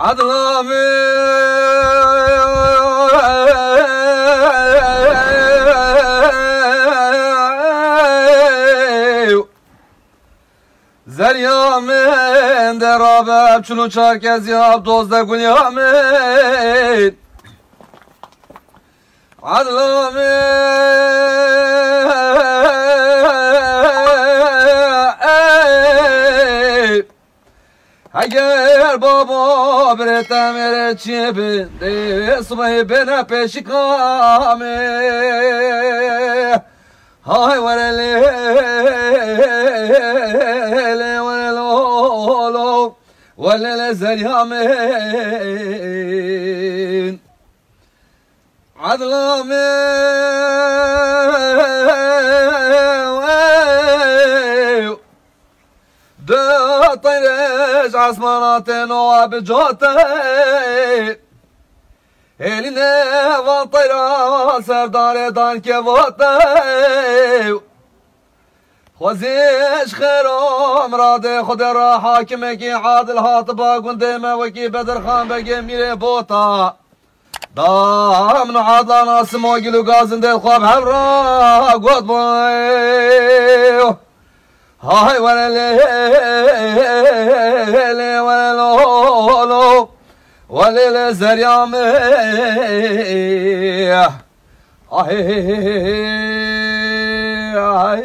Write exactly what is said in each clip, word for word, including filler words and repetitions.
Edla min, zerya min de rabe, çil û çar kezî, dozdeh gulya min. Edla min, ey. Heger baba birê te mêrê çiyê bi, dê sibehê bêne pêşika me. Hay were lê, lê were lo, lo, were lê zerya min. Edla min, du teyr ji esmana tên û bi cote. Hêlîne van teyra serdarê dan kevote. Xwezî ji xêr û miradê Xwedê re hakimekî adil hatiba gundê me wekî Bedirxan Begê Mîrê Bota. Da min û Adlan Asimogil û gazindê xwe bi hev re got bû. Hay were lê, lê were lo, lo, were lê zerya min. Ay, ay.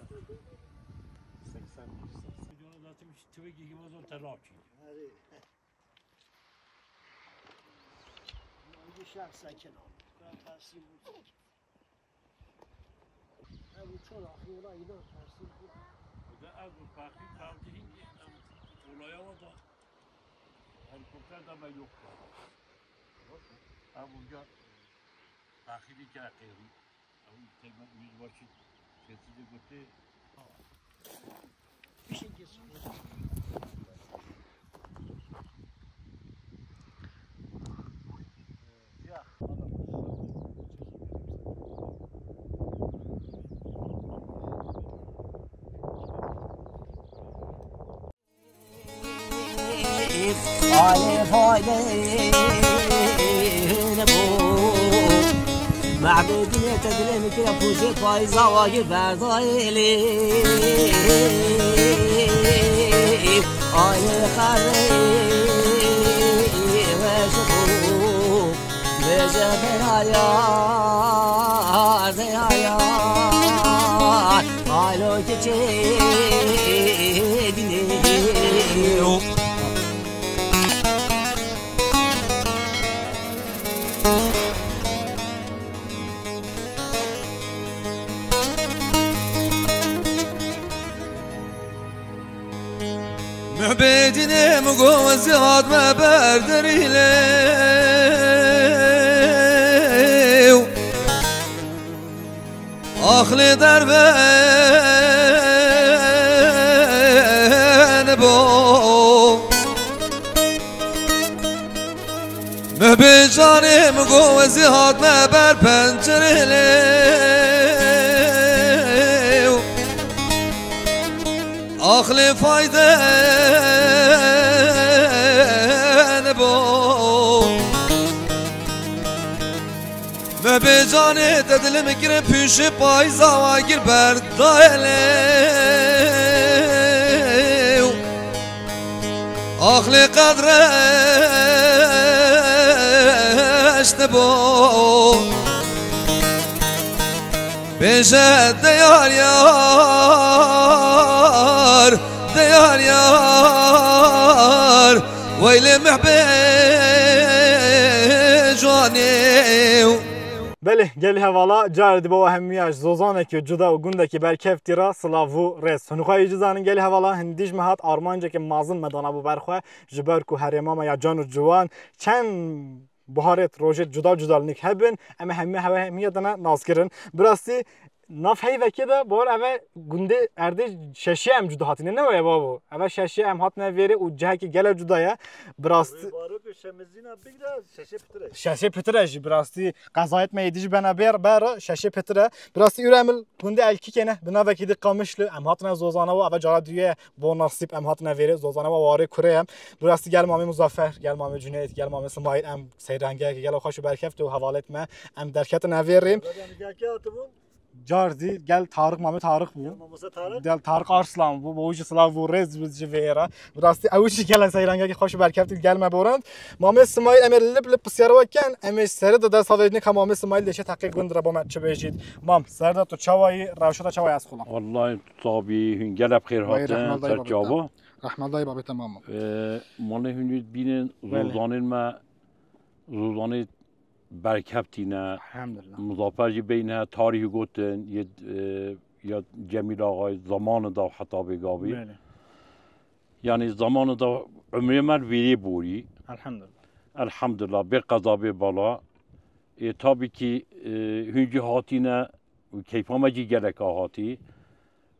Seksen bir, seksen. Videonu zaten hiç tweet gibi o zaman telafi. Hangi şahsa kelam. Ben tersi bu. Ev uçan akıyorlar, inan tersi bu. Da ev bu parkı kaldı, ev olaya o da. Helikopter de ben yok. Ev uca parkı bir kere kıyırım. Ew teyma yüzbaşı sesi de gitti. Bir şey geçsin. Ya. Alê fayde nebû. Mehbê dinê te dilê min kire pûşê payîza wa gir berdayê lê. Alê xerê weş bû. Bêje deyar yar, deyar yar. Alo keçê dinê. Mehbê dinê min got, ez ê hatme ber derî lê. Ax lê derve nebû. Mehbê canê min got, ez ê hatme ber pencerê lê. Ax lê fayde nebû. Mehbê canê te dilê min kirin pûşê payîza wa gir berdayê lê. Ax lê qedre eştibû. Bêje deyar yar, deyar yar, weylê mehbê canê. Belê, gelî hevala, carê dibe we hemiya ji zozanekî cuda û gundekî berkeftî re silav û rêz. Hûn xwe yê jî zanin gelî hevala, hindî ji me hat armanceke mezin me danabû ber xwe, ji ber ku herêma me ya can û ciwan çend Buharêt, rojêt cuda cuda li nik hebin, em ê hemî hewe hemiya dana naskirin. Bi rastî nav heyvekê de bor eve gundê erdê şeşê em cuda hatîne, ne weye babo. Eve şeşê em hatine vêrê û cihekî gele cuda ye. Bi rastî Wê barok û şemizîna bigre, şeşê pitir e. Şeşê pitir e jî, bi rastî qezayet me êdî jî bena bêr, ber, şeşê pitir e. Bi rastî îro em li gundê Elkîkê ne, bi navekî dî Qamişli, em hatine Zozana û eve cara duye bo nasîb em hatine vêrê Zozana û warê kurê em. Bi rastî gel mamê Muzaffer, gel mamê Cüneyt, gel mamê Simayîl em seyrangeyeke gelo xweş û berkeft û hevalêt me em derketine vêrê. Zaten gel kê hatibûn? Car zî gel Tarık, mamê Tarık bû. Gel mamoste Tarık. Gel Tarık Arslan bû, bo wî jî silav û rêz ji vê re. Bi rastî ew jî gele seyrangekî xweş û berkeft gel me borand. Mamê Simayîl em ê lip lip pisyar we ken, em ê seri de dest havêjnê ka mamê Simayîl dê çi teqî gund re bo me çi bêjît. Mam, ser de tu çawa yî, rewşa te çawa ye ez xulam? Wallahî tu tabî hûn gelek xêr Vay hatin, rehmet dayê ser babê te. Çava. Rehmet dayê babê te mamo. Ee, malê hûn bînin Belê. Zozanên me, Zozanê berkevtîne. Elhamdulillah. Muzaffer jî beyne tarîhî gotin, yê, e, ya Cemîl Axayê zamanı da heta bêgavî. Belê. Yani zamanı da umrê me vêrê borî. Elhamdulillah. Elhamdulillah, bê qeza bê bala. E, tabii ki, e, hûn jî hatîne û keyfa me jî gelek a hatî.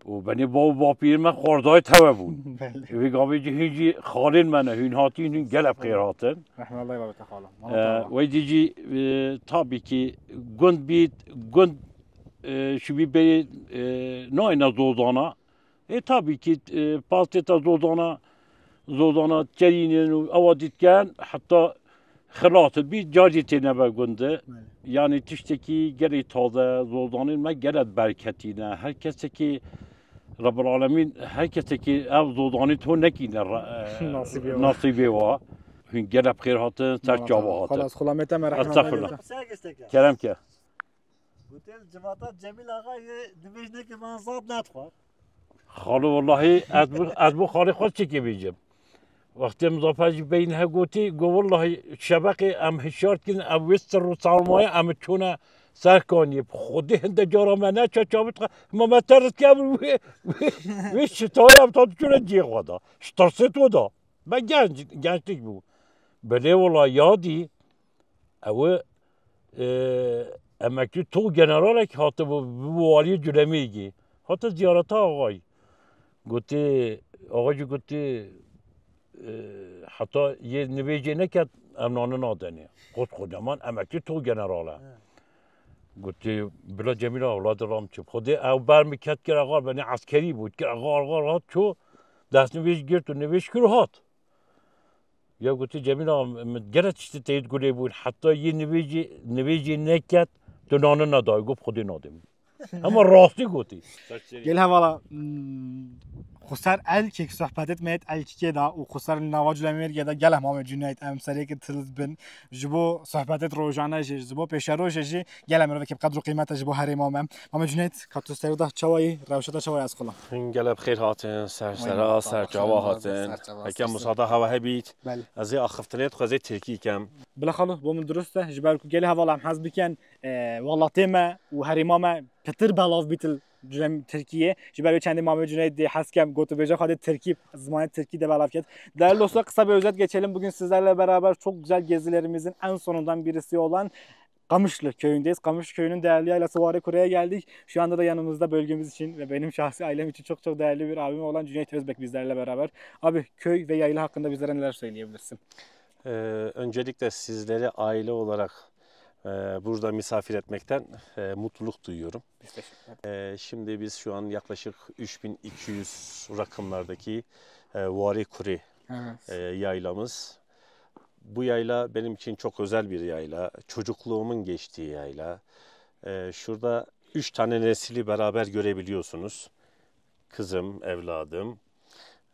Û benê bav û bapîrê me xwarzayê tewe bûn. Belê. Vê gavê jî hûn jî xalên me ne, hûn hatîn, hûn gelek xêr hatin. Rehmet Allah'ı babete xala. Ee, wey dî jî, e, tabii ki gund bît, gund, e, şibî bê, e, nayne Zozana. E, tabii ki, e, pastê te Zozana, Zozana çerînin û ewa dîtken, heta xilat bî, carî têne ve gund. Belê. Yani tiştekî gelê taze, Zozanên me gelek berketîne. Her kesekî Rabbul Alemîn, her kesekî ev Zozanî to nekîne ra-, Nasîbê wa. Nasîbê wa. Hûn gelek xêr hatin, ser çava hatin. Xalas, xulamê te me rehmet Estağfurullah. Kerem ke. Gotin civata Cemîl Axa yê nivêj neke van zad netxwar. Xalo, wallahî, ez bu, ez bu xalê xwe çêkê bêjim. Wextê Muzaffer jî beyin he gotî, got, wallahî, şebeqê em hişyar dikin, ev wê sir û sermaye em çûne ser kaniyê. Xwedê hinde cara me neçe çavit xwe, ma me te rizkê em wê, wê, wê şitayê em ta diçûne cihê xwe da. Ji tirsê to da. Me genc, gençlik bû. Belê wala yadî, ew, e, emeklî to generalek hatibû, bû waliyê Culemîrgî. Hate ziyareta axayî. Gotê, axa jî gotê, e, heta yê nivêjê neket, em nane nadenê. Got, kocaman emeklî to general e. He. Gotê, bila Cemîl axa, wela di ram çi. Xwedê ew ber min ket kir axar, benê eskerî bû. Kir axar, axar hat çû, destnivêj girt û nivêj kir û hat. Ya gotê, Cemîl axa, min gelek tiştê teyîd gulê bûn. Heta yê nivêjê, nivêjê neket, tu nane nedayê. Got, Xwedê nadê min. Hema rastî gotî. Gel hevala, hmm, xweser Elkîk sohbetêt me yêt Elkîkê de û xweser nava Culemêrgê de gelek Mamê Cuneyt em serêkê tiliz bin. Ji bo sohbetêt rojane jî, ji bo pêşerojê jî gelek mirovekê bi qedr û qîmet e ji bo herêma me. Mamê Cuneyt, ka tu serê de çawa yî, rewşa te çawa ye ez xulam? Hûn gelek bi xêr hatin, ser Wayne, sera, ser çava hatin. Heke musada hewa hebît, Belê. Ez ê axiftinê xwe zê tirkî kem. Bila xalo, bo min dirust e, ji ber ku gelê hevala em hez bikin, e, welatê me û herêma me pitir belav bîtil Cem Tirkiye. Ji ber wê çendê Mamê Cuneyt dê hez kem gotûbêja xwe dê tirkî, zimanê tirkî de belav ket. Değerli dostlar, kısa bir özet geçelim. Bugün sizlerle beraber çok güzel gezilerimizin en sonundan birisi olan Kamışlı köyündeyiz. Kamışlı köyünün değerli yaylası Vare Kure'ye geldik. Şu anda da yanımızda bölgemiz için ve benim şahsi ailem için çok çok değerli bir abim olan Cüneyt Özbek bizlerle beraber. Abi, köy ve yayla hakkında bizlere neler söyleyebilirsin? Ee, öncelikle sizleri aile olarak, e, burada misafir etmekten, e, mutluluk duyuyorum. Biz teşekkür ederiz. Ee, şimdi biz şu an yaklaşık üç bin iki yüz rakımlardaki, e, Vare Kure, Evet. e, yaylamız. Bu yayla benim için çok özel bir yayla. Çocukluğumun geçtiği yayla. Ee, şurada üç tane nesili beraber görebiliyorsunuz. Kızım, evladım,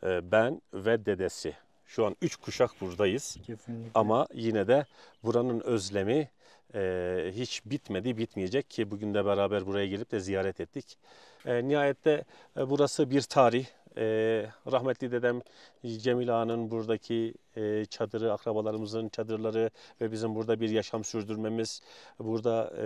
e, ben ve dedesi. Şu an üç kuşak buradayız. Kesinlikle. Ama yine de buranın özlemi, e, hiç bitmedi, bitmeyecek ki bugün de beraber buraya gelip de ziyaret ettik. E, nihayette, e, burası bir tarih. Ee, rahmetli dedem Cemil Ağa'nın buradaki e, çadırı, akrabalarımızın çadırları ve bizim burada bir yaşam sürdürmemiz, burada e,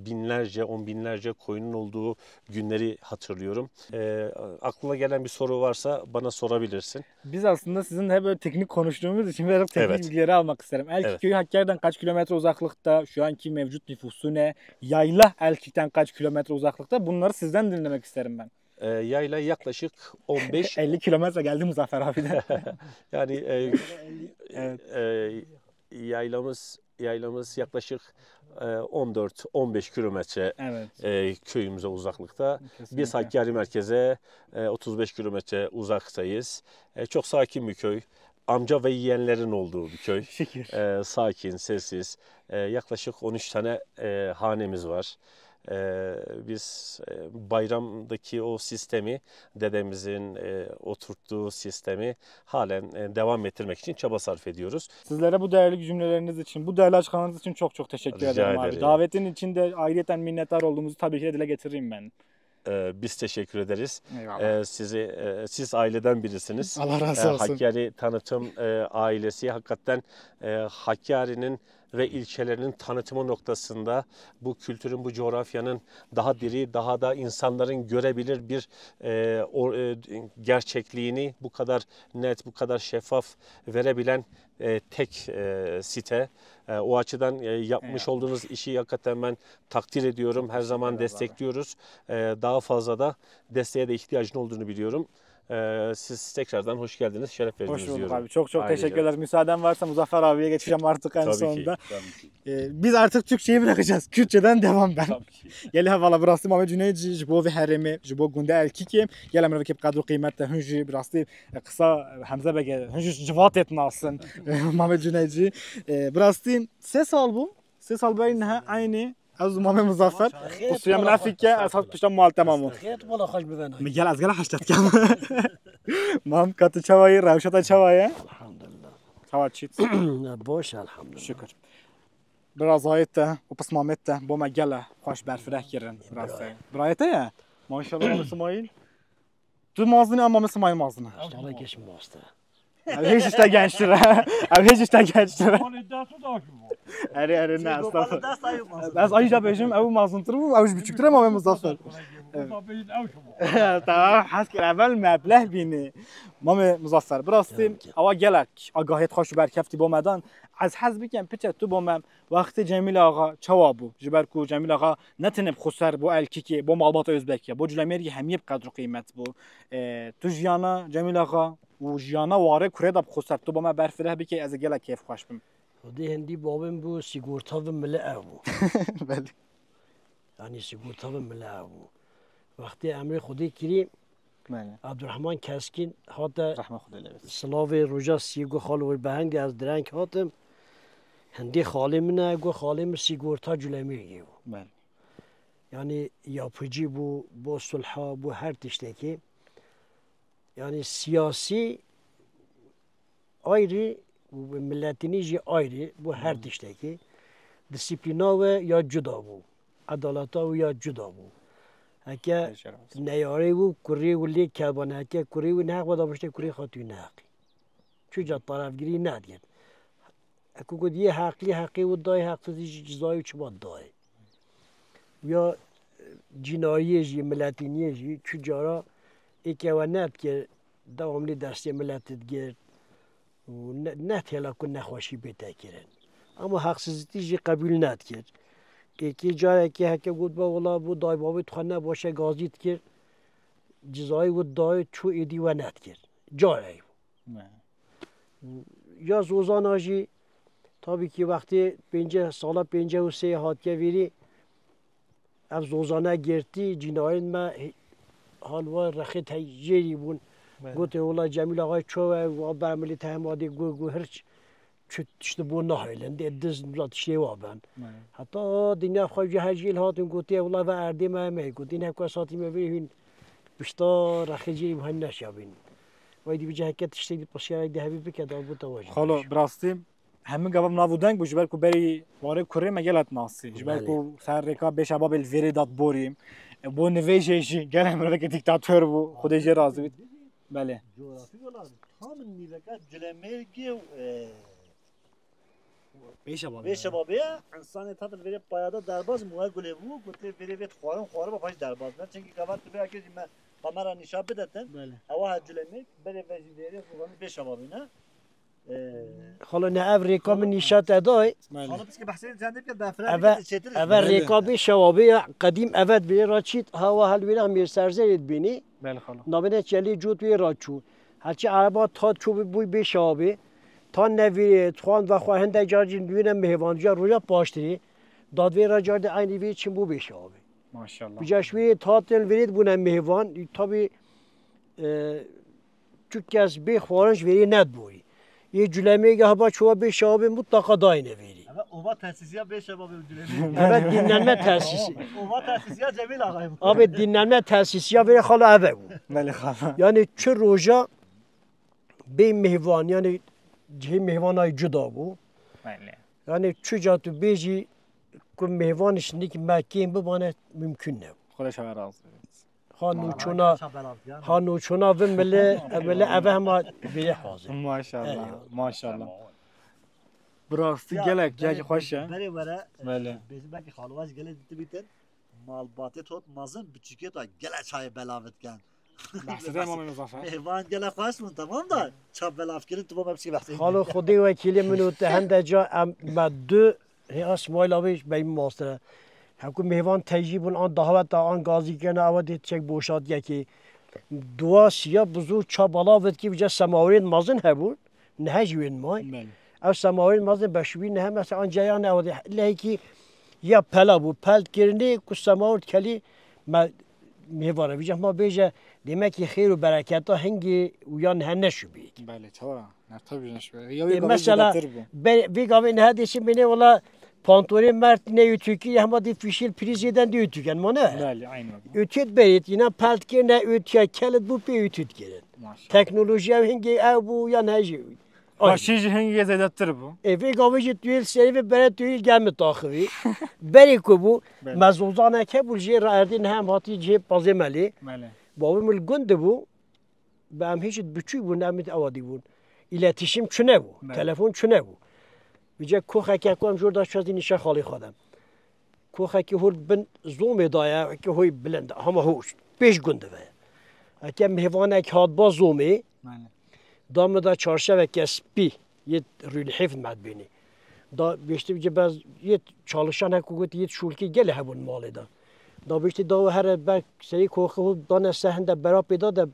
binlerce, on binlerce koyunun olduğu günleri hatırlıyorum. E, aklına gelen bir soru varsa bana sorabilirsin. Biz aslında sizinle hep böyle teknik konuştuğumuz için biraz teknik Evet. bilgileri almak isterim. Elkik Evet. köyü Hakkari'den kaç kilometre uzaklıkta? Şu anki mevcut nüfusu ne? Yayla Elkik'ten kaç kilometre uzaklıkta? Bunları sizden dinlemek isterim ben. E, yayla yaklaşık on beş elli kilometre geldi Muzaffer abiden. Yani e, Evet. e, yaylamız yaylamız yaklaşık e, on dört on beş kilometre Evet. e, köyümüze uzaklıkta. Kesinlikle. Biz Hakkari merkeze e, otuz beş kilometre uzaktayız. E, çok sakin bir köy. Amca ve yeğenlerin olduğu bir köy. Şükür. E, sakin, sessiz. E, yaklaşık on üç tane e, hanemiz var. E, biz e, bayramdaki o sistemi, dedemizin e, oturttuğu sistemi halen e, devam ettirmek için çaba sarf ediyoruz. Sizlere bu değerli cümleleriniz için, bu değerli açıklamalarınız için çok çok teşekkür Rica ederim abi. ederim. Davetin için de ayrıyeten minnettar olduğumuzu tabii ki de dile getireyim ben. E, biz teşekkür ederiz. Eyvallah. E, sizi e, siz aileden birisiniz. Allah razı E, olsun. Hakkari Tanıtım e, ailesi hakikaten e, Hakkari'nin ve ilçelerinin tanıtımı noktasında bu kültürün, bu coğrafyanın daha diri, daha da insanların görebilir bir e, o, e, gerçekliğini bu kadar net, bu kadar şeffaf verebilen e, tek e, site. E, o açıdan e, yapmış Eyvallah. olduğunuz işi hakikaten ben takdir ediyorum. Her zaman Eyvallah. destekliyoruz. E, daha fazla da desteğe de ihtiyacın olduğunu biliyorum. E, siz tekrardan hoş geldiniz, şeref verdiniz Hoş bulduk diyorum. abi. Çok çok Ayrıca. teşekkür ederiz. Müsaaden varsa Muzaffer abiye geçeceğim artık en Tabii ki, sonunda. tabii ki. Ee, biz artık Türkçeyi bırakacağız. Kürtçeden devam ben. Tabii ki. Gelê hevala, bi rastî Mame Cuneyt jî ji bo vê herêmê, ji bo gundê Elkîkê, gelek mirovekî bi qedr û qîmet e. Hûn jî bi rastî, e, qisa, e, Hemze Beg e, hûn jî ji Civatê dinasin. Mame Cuneyt jî. E, bi rastî sê sal bû. Sê sal berî niha eynî ez û Mame Muzaffer. Xêr, Qusûrê min wala efî ke, xweş. ez hat pişta mal temam o. Xêr, wala xweş bibe nayê. Min gel ez gel heştet kem. Mam, ka tu çawa yî, rewşa te çawa ye? Elhamdulillah. Çawa çît? Boş, elhamdulillah. Şükür. Birazayê te û pismamê te bo me gele xweş berfireh kirin. Birayê. Birayê te ye? Maşallah, Îsmaîl. Tu mazin ama Îsmaîl mazin. Maşallah, geç mazda. Ev hiç işte gençtir. Ev hiç işte gençtir. Erê, erê, ne, estağfurullah. Ez ayı da bejim, ev mazin tır bu, ev biçüktir ama ben Muzaffer. Tamam, hez kir, evel mebleh bînî. Mame Muzaffer, bi rastî, Evet. ewa gelek agahiyet xweş û berkeftî bo me dan. Ez hez bikim, piçe tu bo me, wextê Cemîl Axa çawa bû? Ji ber ku Cemîl Axa ne tenê bi xweser bo Elkîkê, bo malbata Özbekê, bo Culemêrgê hemiyê bi qedr û qîmet bû. E, tu jiyana Cemîl Axa û jiyana warê kurê de bi xweser tu bo me berfireh bikê, ez ê gelek kêfxweş bim. Xwedê hindî babim bû, sîgorta ve mile ev bû. Belê. Yanî sîgorta ve mile ev bû. Wextê emrê Xwedê kirî, Belê. Abdurrahman Keskin hate Rehme Xwedê lê bit. silavê roja sî got, "Xalo wir beheng de ez direng hatim." Hindê xalê min e, got, "Xalê min sîgorta Culemêrgê bû." Belê. Yanî yapıcı bû, bo sulha, bo her tiştekî. Yanî siyasî ayrı, û miletînî jî ayrı, bo her Hı. tiştekî. Disiplîna we ya cuda bû, edaleta we ya cuda bû. Heke Beşer olsun. neyarê we, kurê we lê kebane, heke kurê we neheq ve da biştê kurê xwe tu neheqî. Çuca tarafgirî nedikir. Eku ku diyê heqlî heqê û dayê, heqsizî jî cizayê û çima dayê. Ya, e, cînariyê jî, miletîniyê jî çu cara êke we nedikir, dewamlî destê miletî digir û ne, ne têla ku nexweşî bête kirin. Ama heqsizîtî jî qebûl nedikir. Êkê carekê heke got be, wela bû daybavê xwe ne baş e gazî dikir, cizayê û dayê çû êdî we nedikir. Careyê. Ne. Ya Zozana jî, tabii ki, wextê pêncî sala pêncî û sê hatiye vîrî, ev Zozana girtî, cînayên me he-, hal wa rexê te jêrî bûn. Belê. Gotê, "Wela Cemîl Axay ço we, wa bermilî te hema dê gu, gu hirç, çi tişti bo nahêlin, dê diz, wela tiştê wa ben." Belê. Heta dinya xwe jî her jî hatin gotiye, "Wela ve erdê me me." Gotin, "Heko satî me vê hûn." Pişta rexê jî bu hemî neşiyabîn. Wey dî bicî heke tiştê dî pirsiyarek dî hebî bike, da bû te wajî. Xalo, bi rastî hemî gava nav û deng bû, ji ber ku berî warê kurê me gelek nasî. Ji ber Belê. ku ser rêka bê şebabê li vêrê dat borî. E, bo nivêjê jî gelek miroveke dîktator bû, Xwedê jê razî bît. Belê. Coğrafi olarak tam nîveka Culemêrgê û e, Pêşe bavê. Pêşe bavê ya, insanê tatil verê payada derbaz muwe gulê bû, gotê verê vê xwarin xwarin ba paş derbaz. Ben çünkü gavat tu vê akê jî me kamera nîşan bidetin. Belê. Ewa ha Culemêrg, berê ve jî verê xwarin pêşe bavê ne. Ee, Xalo ne ev rêka min nîşa te day. Xalo Belê. Piske behsê cennet ya befre Eve- bir çetir. Eve rêka bê şewabê ya qedîm evet bê ra çît hawa hel wêra mêr serze êd bînî. Belê xalo. Navê ne çelê cot wê ra çû. Herçi ereba ta çû bû bê şewabê. Ta nevîrê, txwan ve xwe hindek car cî nûne mihêvan ca roja paştirî. Dadvê ra car de eynî vê çin bû bê şewabê. Maşallah. Bi caş wê tatil verê bûne mihêvan. Tabi e, çu kes bê xwarin ji verê nedborî. Yê Culemêrgê heba çûwa bê şewabê mutlaka dayne verî. Eve ova tesisiya pêşe bavê Culemêrg. Evet, dinlenme tesisi. Ova tesisiya Cemil Ağay bu. Abi dinlenme tesisi ya verê xala eve bû. Belê xalo. Yani çi roja bê mihvan yani cihê mihvanay cuda bû. Belê. Yani çu ca tu bêjî ku mihvan şindikî me kêm bibane mümkün ne. Xwedê şewe razı. Ha nûçona ha nûçona vin mili mili eve hema bêrê hazir. Maşallah. Eyvallah. Maşallah. Bi rastî gelek gelek xweş e. Berê were. Belê. Bêjin belkî xalwa jî gelek dîtibîtin. Malbatê tot mazin biçûkê ta gelek çayê belavit ken. Behsede Emamê Muzaffer. Mêvan gelek xweş bûn, tamam da. Ça belav kirin tu bo me biçî behsê. Xalo Xwedê wekîlê min û te hende ca em me du hê Smaîl abi bey min mastire. Heku mêvan teyjî bûn an dahweta an gazî kena ewa dê çek boşat yekê. Dua siya bi zor ça bala vetkî vîca semawirên mazin hebûn. Nihe jî wên may. Belê. Ev semawirên mazin beşûbî nihe mesela an ceyan ewa dê lehekî ya pela bû. Pel kirinê ku semawir kelî me mêvara. Vîca ma bêje demekî xêr û bereketa hingê û ya nihe neşûbî. Belê, çawa? Ne tabii ne şüphe. Ya E, bir mesela beter bu. be- vê gavê niha dêşê bênê wala pantorê mert ne yûtûkî ya hema dî fîşîl prîzê den dî yûtûken ma ne? Belê, aynı bak. Ütüt berêt yine pelt kê ne ütüye kelit bû pê ütüt kirin. Maşallah. Teknolojiya hingê ew bû ya ne jî. Paşî jî hingê zêdetir bû. E vê gavê jî tu yê li serê vê bere tu yê gel min taxivî. Berê ku bû Belê. me zozanek hebû jê re erdê niha em hatî cihê pazê melê. Belê. Bavê min li gund bû. Bi em hêj biçûk bûn, em ê ewadî bûn. Îletişim çi nebû, Ne. telefon çi nebû. Vîce koxeke ku em jor da çazî nîşe xalê xwe de. Koxekî hol bin zomê daye, ki hoy bilind, hema hoş, pêş gund ve. Eke mêvanek hat ba zomê, Belê. da min da çarşeveke spî, yê rûlihêf me bênî. Da bêştî vîce bez yê çalışan heku got yê şulkî gelê hebûn malê de. Da bêştî da here ber serî koxê hol dane se hinde bera pêda de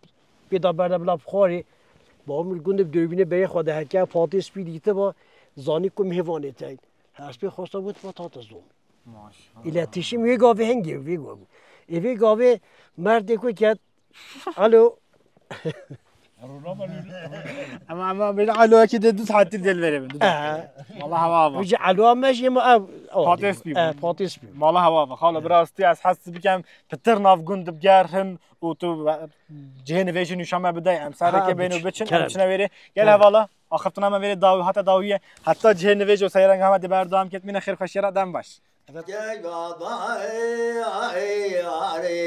pêda berde bila bixwarê. Ba min gundê dörbînê berê xwe de heke Fatih Spî dîtiba, zanî ku mêvanê te. Hespê xwesta bû tiba tate zom. Maşallah. Îletişim wê gavê hingê wê gavê. Ê vê gavê merdê ku ket. Alo. Ama ama böyle alo ki de düz hattir del verelim. Düz. Ee, Vallahi hava hava. Vîce alo me jî ma ev. Fatih Spî bû. Ee, Fatih Spî bû. Vallahi hava hava. Xalo biraz tu ez hes bikem pitir nav gund bger hin û tu cihê nivêjî nîşan me bidey. Em sereke Ha, bêno biçin. biçin, Kerem. Em çine vêrê. Gel Kerem. Hevala. Axiftina me vêrê dawi, hata dawiye. Heta cihê nivêj û seyran hema de berdewam ket mîne xêr xweşiyê re dem baş. Gel baba ey yarê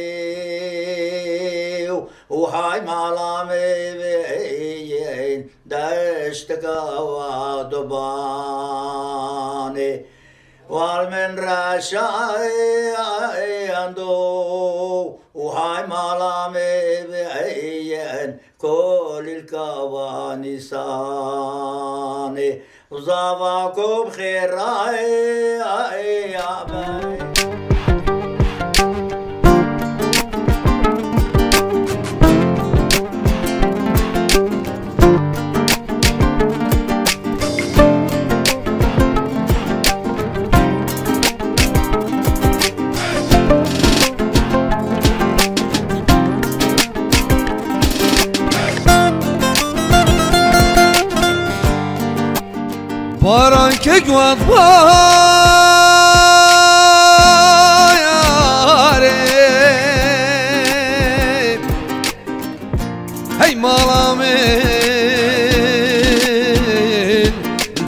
û hay mala me bêyên deştika wa dubanê. Wal min reşa ey ando û hay mala me bêyên kolîlka wa nîsanê. Zava ku bi xêr re ya me. Baran ke guat bayare. Hey mala min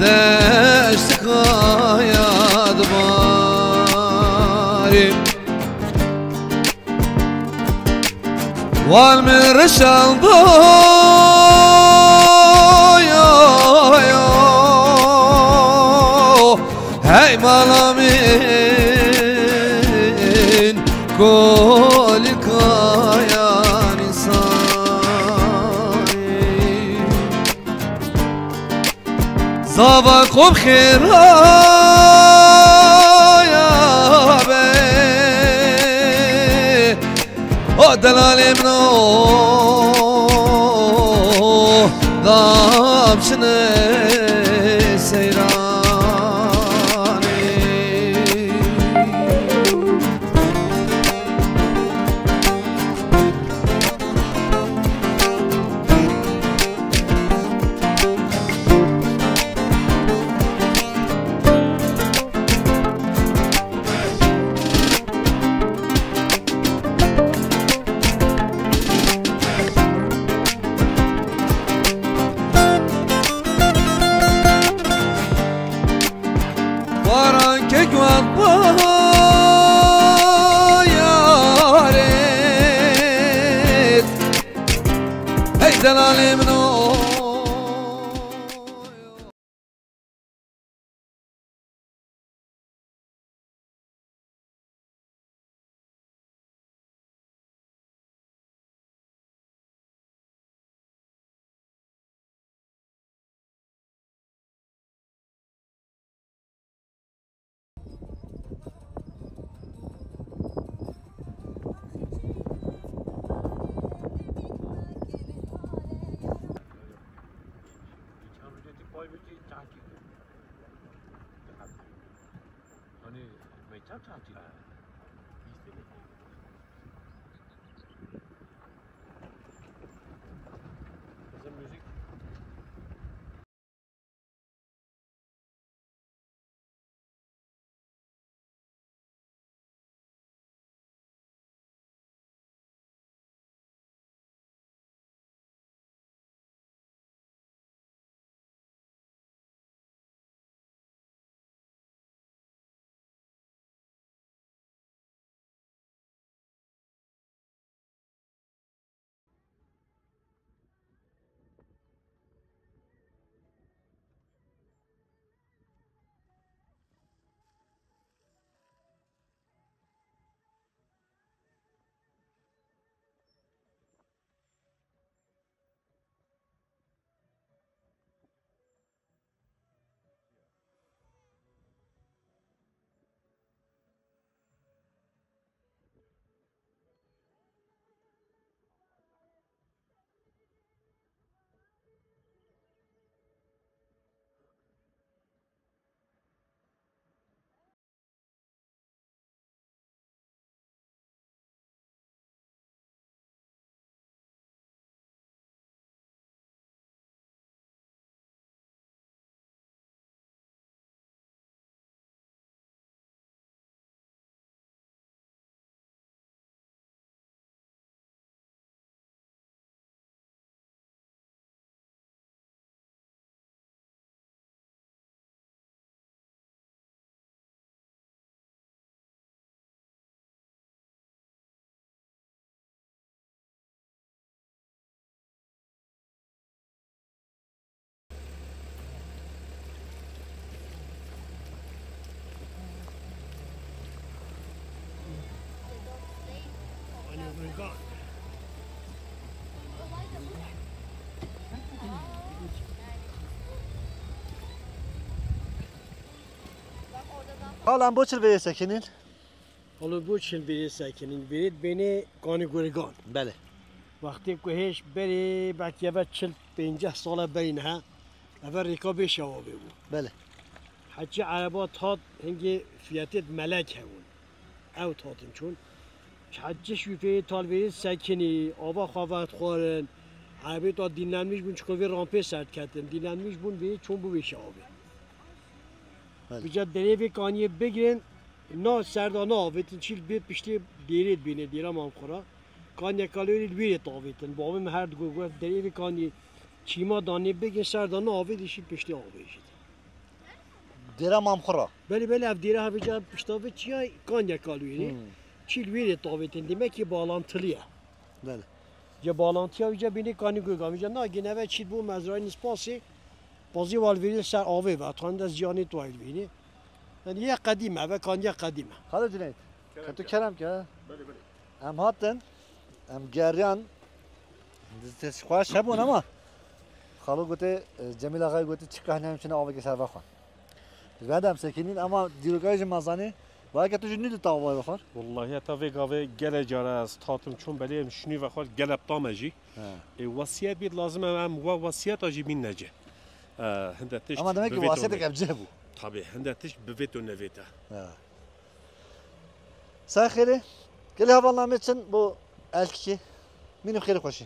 deşt kaya dibare. Wan min reşan do, yo, yo. Hey mala min, kolî kayan însanî. Zava xwe bi xêra ya be. O delalê min o, dam çine seyranê. Baran ke guat bayarêt. Hey delalê min o. Hani meytan tatil. Bizim müzik. Hala em bo çi li vê sekinîn? Alo, bo çi li vê sekinîn? Vê bênê Kanî Gurigan. Belê. Wextê ku hêj berê, belkî eve çil pênceh sala berî niha, eve rêka bê şewabê bû. Belê. Heçî ereba tat hingê fiyetê melek hebûn. Ew tatin çûn. Çi heçî şûfê tal vê sekinî, ava xwe vedixwarin. Erebê ta dinlenmiş bûn, çiko vê rampê ser diketin. Dinlenmiş bûn, vê çûn bû vê şewabê. Belê. Vêca derê vê kaniyê bigirin, na serda naavêtin, çî li bê piştê dêrê dibîne, dêra Mamxura. Kaniya Kalwêrê li wê rê tavêtin. Bavê min her digot, got, derê vê kaniyê çîma danê bigirin, serda naavêt, dişî piştê avê jî. Dêra Mamxura. Belê, belê, ev dêra hevêca pişta vê çiya Kaniya Kalwêrê. Hmm. Çî li wê rê tavêtin, demek ki balantilı ye. Belê. Ca balantiya wî ca bînî kanî guga. Wî ca nagîne ve çît bû mezrayî nispasî. Pazî wal vîrî ser avê ve. Atan de ziyanî tu ayl vînî. Yani ye qedîme ve kan ye qedîme. Xalo Cüneyt, ke tu kerem ke. Belê, belê. Em hatin, em geriyan, xweş hebûn ama Xalo gote, e, Cemîl Axayê gote çi kahne em çine avekê ser vexwe. Ji vê de em sekinîn ama dîrokayê ji me zanî, weke tu jî nû di tavayê vexwar. Wallahî heta vê gavê gelê cara ez tatim çûm belê em şinî vexwar gelep tame jî. He. Ê wesiyet bît lazim em, em we wesiyeta jî bîn nece. E, hinde tişt Ama demek ki bi vê wasiyetek tone. Em cih bû. Tabii, hinde tişt bi vê tone vê te. He. Say xêrê, gelê hevalna me çin bo elkikê. Mînim xêrê xweşî.